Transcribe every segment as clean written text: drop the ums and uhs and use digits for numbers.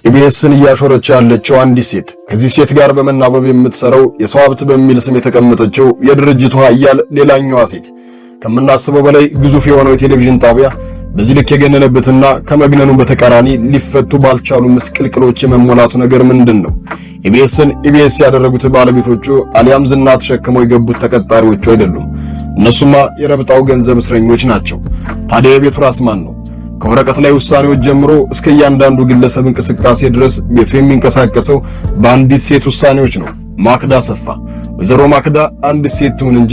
ኢቢኤስን እያሾረች ያለችው አንዲት ሴት፣ ከዚህ ሴት ጋር በመናበብ የምትሰራው የሰው ሀብት በሚል ስም የተቀመጠችው የድርጅቱ ኃያል ሌላኛዋ ሴት፣ ከምናስበው በላይ ግዙፍ የሆነው የቴሌቪዥን ጣቢያ በዚህ ልክ የገነነበትና ከመግነኑ በተቃራኒ ሊፈቱ ባልቻሉ ምስቅልቅሎች የመሞላቱ ነገር ምንድን ነው? ኢቢኤስን ኢቢኤስ ያደረጉት ባለቤቶቹ አሊያም ዝና ተሸክመው የገቡት ተቀጣሪዎቹ አይደሉም። እነሱማ የረብጣው ገንዘብ እስረኞች ናቸው። ታዲያ የቤቱ ራስ ማን ነው? ከወረቀት ላይ ውሳኔዎች ጀምሮ እስከ እያንዳንዱ ግለሰብ እንቅስቃሴ ድረስ ቤቱ የሚንቀሳቀሰው በአንዲት ሴት ውሳኔዎች ነው። ማክዳ አሰፋ። ወይዘሮ ማክዳ አንዲት ሴት ትሁን እንጂ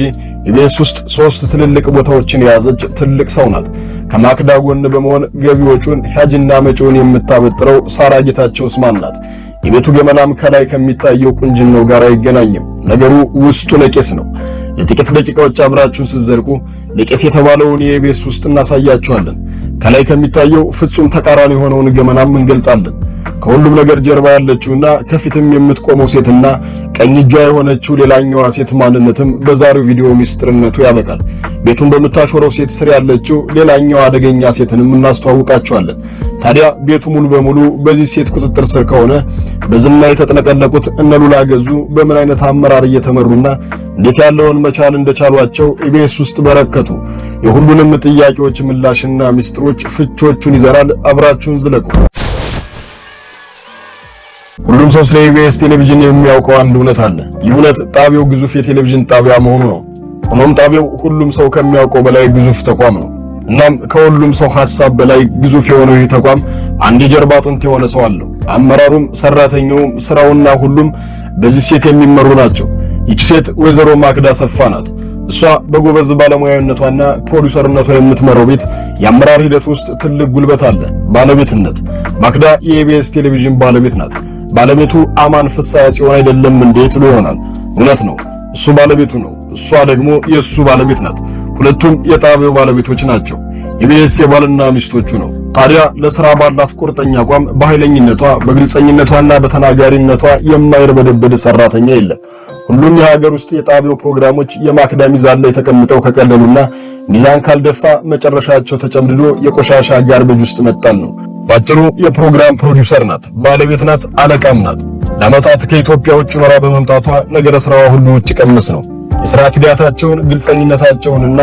ኢቢኤስ ውስጥ ሶስት ትልልቅ ቦታዎችን የያዘች ትልቅ ሰው ናት። ከማክዳ ጎን በመሆን ገቢ ወጪውን ሂያጅና መጪውን የምታበጥረው ሳራ ጌታቸው ማን ናት? የቤቱ ገመናም ከላይ ከሚታየው ቁንጅናው ጋር አይገናኝም። ነገሩ ውስጡ ለቄስ ነው። ለጥቂት ደቂቃዎች አብራችሁን ስትዘልቁ ለቄስ የተባለውን የኢቢኤስ ውስጥ እናሳያችኋለን። ከላይ ከሚታየው ፍጹም ተቃራኒ የሆነውን ገመናም እንገልጣለን። ከሁሉም ነገር ጀርባ ያለችውና ከፊትም የምትቆመው ሴትና ቀኝ እጇ የሆነችው ሌላኛዋ ሴት ማንነትም በዛሬው ቪዲዮ ሚስጥርነቱ ያበቃል። ቤቱን በምታሾረው ሴት ስር ያለችው ሌላኛዋ አደገኛ ሴትንም እናስተዋውቃችኋለን። ታዲያ ቤቱ ሙሉ በሙሉ በዚህ ሴት ቁጥጥር ስር ከሆነ በዝና የተጥለቀለቁት እነ ሉላ ገዙ በምን አይነት አመራር እየተመሩና እንዴት ያለውን መቻል እንደቻሏቸው ኢቢኤስ ውስጥ በረከቱ። የሁሉንም ጥያቄዎች ምላሽና ሚስጥሮች ፍቾቹን ይዘራል። አብራችሁን ዝለቁ። ሁሉም ሰው ስለ ኢቢኤስ ቴሌቪዥን የሚያውቀው አንድ እውነት አለ። ይህ እውነት ጣቢያው ግዙፍ የቴሌቪዥን ጣቢያ መሆኑ ነው። ሆኖም ጣቢያው ሁሉም ሰው ከሚያውቀው በላይ ግዙፍ ተቋም ነው። እናም ከሁሉም ሰው ሐሳብ በላይ ግዙፍ የሆነው ይህ ተቋም አንድ የጀርባ አጥንት የሆነ ሰው አለው። አመራሩም፣ ሰራተኛውም፣ ስራውና ሁሉም በዚህ ሴት የሚመሩ ናቸው። ይቺ ሴት ወይዘሮ ማክዳ አሰፋ ናት። እሷ በጎበዝ ባለሙያነቷና ፕሮዲውሰርነቷ የምትመራው ቤት የአመራር ሂደት ውስጥ ትልቅ ጉልበት አለ፣ ባለቤትነት። ማክዳ የኢቢኤስ ቴሌቪዥን ባለቤት ናት። ባለቤቱ አማን ፍስሐ ጽዮን አይደለም እንዴ ትሉ ይሆናል። እውነት ነው፣ እሱ ባለቤቱ ነው። እሷ ደግሞ የእሱ ባለቤት ናት። ሁለቱም የጣቢያው ባለቤቶች ናቸው። ኢቢኤስ የባልና ሚስቶቹ ነው። ታዲያ ለስራ ባላት ቁርጠኛ አቋም፣ በኃይለኝነቷ፣ በግልጸኝነቷና በተናጋሪነቷ የማይርበደበድ ሰራተኛ የለም። ሁሉም የሀገር ውስጥ የጣቢያው ፕሮግራሞች የማክዳ ሚዛን ላይ ተቀምጠው ከቀለሉና ሚዛን ካልደፋ መጨረሻቸው ተጨምድዶ የቆሻሻ garbage ውስጥ መጣል ነው። ባጭሩ የፕሮግራም ፕሮዲውሰር ናት፣ ባለቤት ናት፣ አለቃም ናት። ለዓመታት ከኢትዮጵያ ውጭ ኖራ በመምጣቷ ነገረ ስራዋ ሁሉ ውጭ ቀምስ ነው። የሥራ ትጋታቸውን፣ ግልጸኝነታቸውንና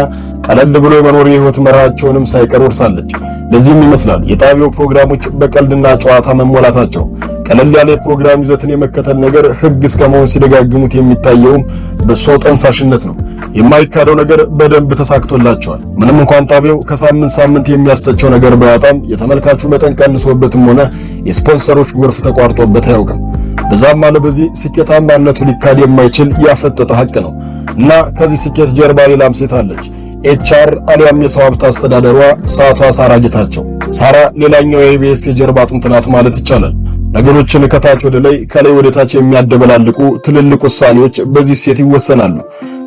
ቀለል ብሎ የመኖር የህይወት መርሃቸውንም ሳይቀር ወርሳለች። ለዚህም ይመስላል የጣቢያው ፕሮግራሞች በቀልድና ጨዋታ መሞላታቸው። ቀለል ያለ የፕሮግራም ይዘትን የመከተል ነገር ህግ እስከ መሆን ሲደጋግሙት የሚታየውም በሷ ጠንሳሽነት ነው። የማይካደው ነገር በደንብ ተሳክቶላቸዋል። ምንም እንኳን ጣቢያው ከሳምንት ሳምንት የሚያስተቸው ነገር ባያጣም የተመልካቹ መጠን ቀንሶበትም ሆነ የስፖንሰሮች ጎርፍ ተቋርጦበት አያውቅም። በዛም አለ በዚህ ስኬታማነቱ ሊካድ የማይችል ያፈጠጠ ሀቅ ነው እና ከዚህ ስኬት ጀርባ ሌላም ሴት አለች። HR አሊያም የሰው ሀብት አስተዳደሯ ሰዓቷ ሳራ ጌታቸው። ሳራ ሌላኛው የኢቢኤስ የጀርባ አጥንት ናት ማለት ይቻላል። ነገሮችን ከታች ወደ ላይ፣ ከላይ ወደ ታች የሚያደበላልቁ ትልልቅ ውሳኔዎች በዚህ ሴት ይወሰናሉ።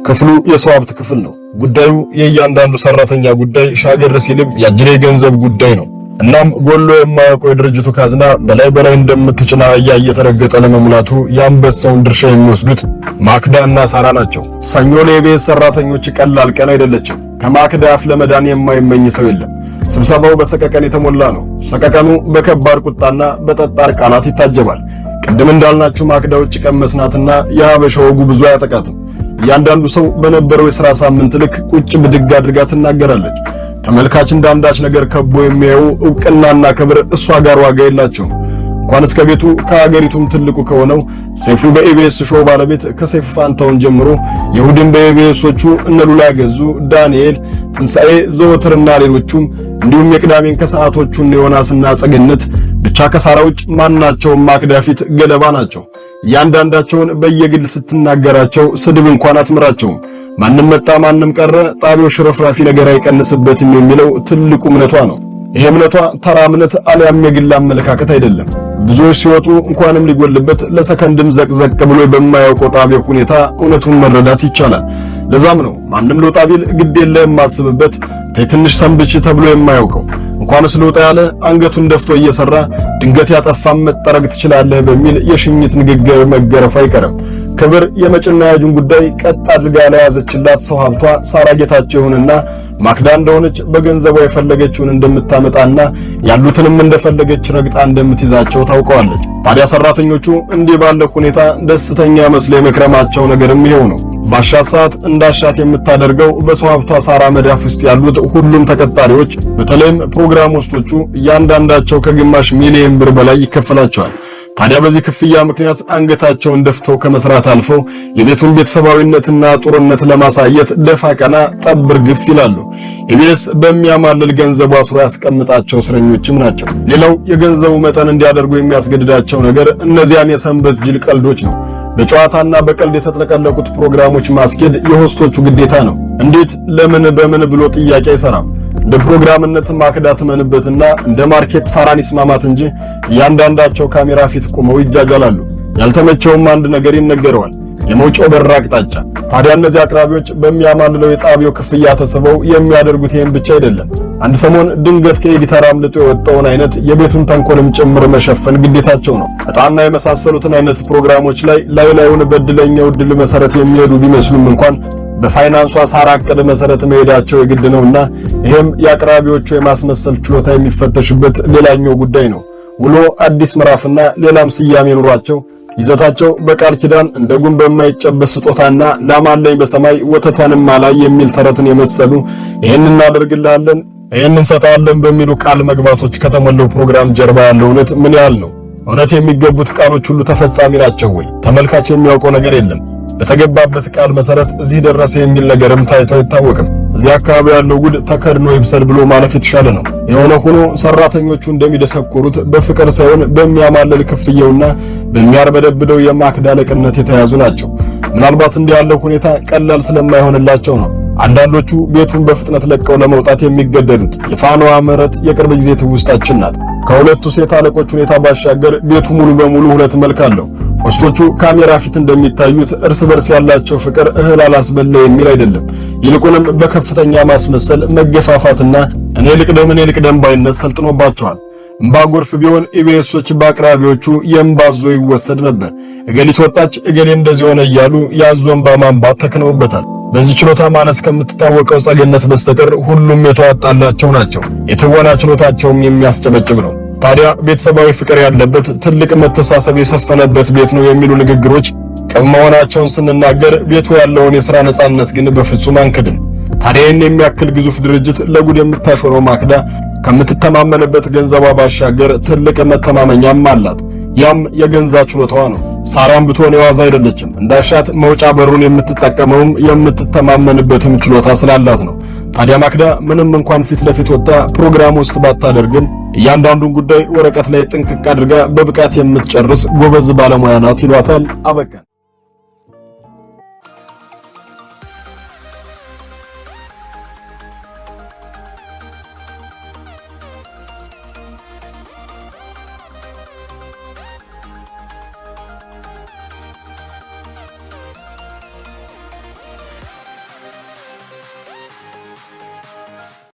ክፍሉ የሰው ሀብት ክፍል ነው። ጉዳዩ የእያንዳንዱ ሰራተኛ ጉዳይ ሻገር ሲልም የአጅሬ ገንዘብ ጉዳይ ነው። እናም ጎሎ የማያውቀው የድርጅቱ ካዝና በላይ በላይ እንደምትጭና አህያ እየተረገጠ ለመሙላቱ የአንበሳውን ድርሻ የሚወስዱት ማክዳና ሳራ ናቸው። ሰኞ ለኢቢኤስ ሰራተኞች ቀላል ቀን አይደለችም። ከማክዳ አፍ ለመዳን የማይመኝ ሰው የለም። ስብሰባው በሰቀቀን የተሞላ ነው። ሰቀቀኑ በከባድ ቁጣና በጠጣር ቃላት ይታጀባል። ቅድም እንዳልናችሁ ማክዳ ውጭ ቀመስናትና የሀበሻ ወጉ ብዙ አያጠቃትም። እያንዳንዱ ሰው በነበረው የሥራ ሳምንት ልክ ቁጭ ብድግ አድርጋ ትናገራለች። ተመልካች እንዳንዳች ነገር ከቦ የሚያየው ዕውቅናና ክብር እሷ ጋር ዋጋ የላቸውም። እንኳን እስከ ቤቱ ከሀገሪቱም ትልቁ ከሆነው ሰይፉ በኢቢኤስ show ባለቤት ከሰይፉ ፋንታውን ጀምሮ የእሁድን በኢቢኤሶቹ እነ ሉላ ገዙ፣ ዳንኤል ትንሣኤ፣ ዘወትርና ሌሎቹም እንዲሁም የቅዳሜን ከሰዓቶቹ እነ ዮናስና ጸገነት ብቻ ከሳራ ውጭ ማናቸውም ማክዳ ፊት ገለባ ናቸው። እያንዳንዳቸውን በየግል ስትናገራቸው ስድብ እንኳን አትምራቸውም። ማንም መጣ ማንም ቀረ ጣቢያው ሽርፍራፊ ነገር አይቀንስበትም የሚለው ትልቁ እምነቷ ነው። ይሄ እምነቷ ተራ እምነት አልያም የግል አመለካከት አይደለም። ብዙዎች ሲወጡ እንኳንም ሊጎልበት ለሰከንድም ዘቅዘቅ ብሎ በማያውቀው ጣቢያው ሁኔታ እውነቱን መረዳት ይቻላል። ለዛም ነው ማንም ልውጣ ቢል ግድ የለህም ማስብበት ትንሽ ሰንብች ተብሎ የማያውቀው፣ እንኳንስ ልውጣ ያለ አንገቱን ደፍቶ እየሰራ ድንገት ያጠፋም መጠረግ ትችላለህ በሚል የሽኝት ንግግር መገረፉ አይቀርም። ክብር የመጭና ያጁን ጉዳይ ቀጥ አድርጋ ለያዘችላት ሰው ሀብቷ ሳራ ጌታቸው ይሁንና ማክዳ እንደሆነች በገንዘቧ የፈለገችውን እንደምታመጣና ያሉትንም እንደፈለገች ረግጣ እንደምትይዛቸው ታውቀዋለች። ታዲያ ሰራተኞቹ እንዲህ ባለ ሁኔታ ደስተኛ መስለው የመክረማቸው ነገርም ይሄው ነው። ባሻት ሰዓት እንዳሻት የምታደርገው በሰው ሀብቷ ሳራ መዳፍ ውስጥ ያሉት ሁሉም ተቀጣሪዎች በተለይም ፕሮግራም host ኦቹ እያንዳንዳቸው ከግማሽ ሚሊዮን ብር በላይ ይከፈላቸዋል። ታዲያ በዚህ ክፍያ ምክንያት አንገታቸውን ደፍተው ከመስራት አልፈው የቤቱን ቤተሰባዊነትና ጥሩነት ለማሳየት ደፋ ቀና ጠብር ግፍ ይላሉ። ኢቢኤስ በሚያማልል ገንዘቡ አስሮ ያስቀምጣቸው እስረኞችም ናቸው። ሌላው የገንዘቡ መጠን እንዲያደርጉ የሚያስገድዳቸው ነገር እነዚያን የሰንበት ጅል ቀልዶች ነው። በጨዋታና በቀልድ የተጥለቀለቁት ፕሮግራሞች ማስኬድ የ host ኦቹ ግዴታ ነው። እንዴት፣ ለምን፣ በምን ብሎ ጥያቄ አይሰራም። እንደ ፕሮግራምነት ማክዳ ትመንበትና እንደ market ሳራን ይስማማት እንጂ እያንዳንዳቸው ካሜራ ፊት ቆመው ይጃጃላሉ። ያልተመቸውም አንድ ነገር ይነገረዋል፣ የመውጫው በር አቅጣጫ። ታዲያ እነዚህ አቅራቢዎች በሚያማልለው የጣቢያው ክፍያ ተስበው የሚያደርጉት ይሄን ብቻ አይደለም። አንድ ሰሞን ድንገት ከ editor አምልጦ የወጣውን አይነት የቤቱን ተንኮልም ጭምር መሸፈን ግዴታቸው ነው። እጣና የመሳሰሉትን አይነት ፕሮግራሞች ላይ ላይ ላዩን በእድለኛው እድል መሰረት የሚሄዱ ቢመስሉም እንኳን በፋይናንሷ ሳራ እቅድ መሰረት መሄዳቸው የግድ ነውና ይሄም የአቅራቢዎቹ የማስመሰል ችሎታ የሚፈተሽበት ሌላኛው ጉዳይ ነው። ውሎ አዲስ ምዕራፍና ሌላም ስያሜ ኑሯቸው ይዘታቸው በቃል ኪዳን እንደ ጉም በማይጨበስ ስጦታና ላም አለኝ በሰማይ ወተቷንም አላይ የሚል ተረትን የመሰሉ ይሄን እናደርግልሃለን፣ ይሄን እንሰጣለን በሚሉ ቃል መግባቶች ከተሞላው ፕሮግራም ጀርባ ያለው እውነት ምን ያህል ነው? እውነት የሚገቡት ቃሎች ሁሉ ተፈጻሚ ናቸው ወይ? ተመልካች የሚያውቀው ነገር የለም። በተገባበት ቃል መሰረት እዚህ ደረሰ የሚል ነገርም ታይቶ አይታወቅም። እዚህ አካባቢ ያለው ጉድ ተከድኖ ይብሰል ብሎ ማለፍ የተሻለ ነው። የሆነ ሆኖ ሰራተኞቹ እንደሚደሰኩሩት በፍቅር ሳይሆን በሚያማልል ክፍያውና በሚያርበደብደው የማክዳ አለቅነት የተያዙ ናቸው። ምናልባት እንዲህ ያለው ሁኔታ ቀላል ስለማይሆንላቸው ነው አንዳንዶቹ ቤቱን በፍጥነት ለቀው ለመውጣት የሚገደዱት። የፋናዋ ምህረት የቅርብ ጊዜ ትውስታችን ናት። ከሁለቱ ሴት አለቆች ሁኔታ ባሻገር ቤቱ ሙሉ በሙሉ ሁለት መልክ አለው። Host ኦቹ ካሜራ ፊት እንደሚታዩት እርስ በርስ ያላቸው ፍቅር እህል አላስበላ የሚል አይደለም። ይልቁንም በከፍተኛ ማስመሰል፣ መገፋፋትና እኔ ልቅደም እኔ ልቅደም ባይነት ሰልጥኖባቸዋል። እምባ ጎርፍ ቢሆን ኢቢኤሶች በአቅራቢዎቹ የእምባ ዞ ይወሰድ ነበር። እገሊት ወጣች፣ እገሌ እንደዚህ ሆነ እያሉ ያዞ እምባ ማንባት ተክነውበታል። በዚህ ችሎታ ማነስ ከምትታወቀው ጸገነት በስተቀር ሁሉም የተዋጣላቸው ናቸው። የትወና ችሎታቸውም የሚያስጨበጭብ ነው። ታዲያ ቤተሰባዊ ፍቅር ያለበት፣ ትልቅ መተሳሰብ የሰፈነበት ቤት ነው የሚሉ ንግግሮች ቅብ መሆናቸውን ስንናገር ቤቱ ያለውን የሥራ ነጻነት ግን በፍጹም አንክድም። ታዲያ ይህን የሚያክል ግዙፍ ድርጅት ለጉድ የምታሾረው ማክዳ ከምትተማመንበት ገንዘቧ ባሻገር ትልቅ መተማመኛም አላት። ያም የገንዛ ችሎታዋ ነው። ሳራም ብትሆን የዋዛ አይደለችም። እንዳሻት መውጫ በሩን የምትጠቀመውም የምትተማመንበትም ችሎታ ስላላት ነው። ታዲያ ማክዳ ምንም እንኳን ፊት ለፊት ወጥታ ፕሮግራም ውስጥ ባታደርግም እያንዳንዱን ጉዳይ ወረቀት ላይ ጥንቅቅ አድርጋ በብቃት የምትጨርስ ጎበዝ ባለሙያ ናት ይሏታል። አበቃን።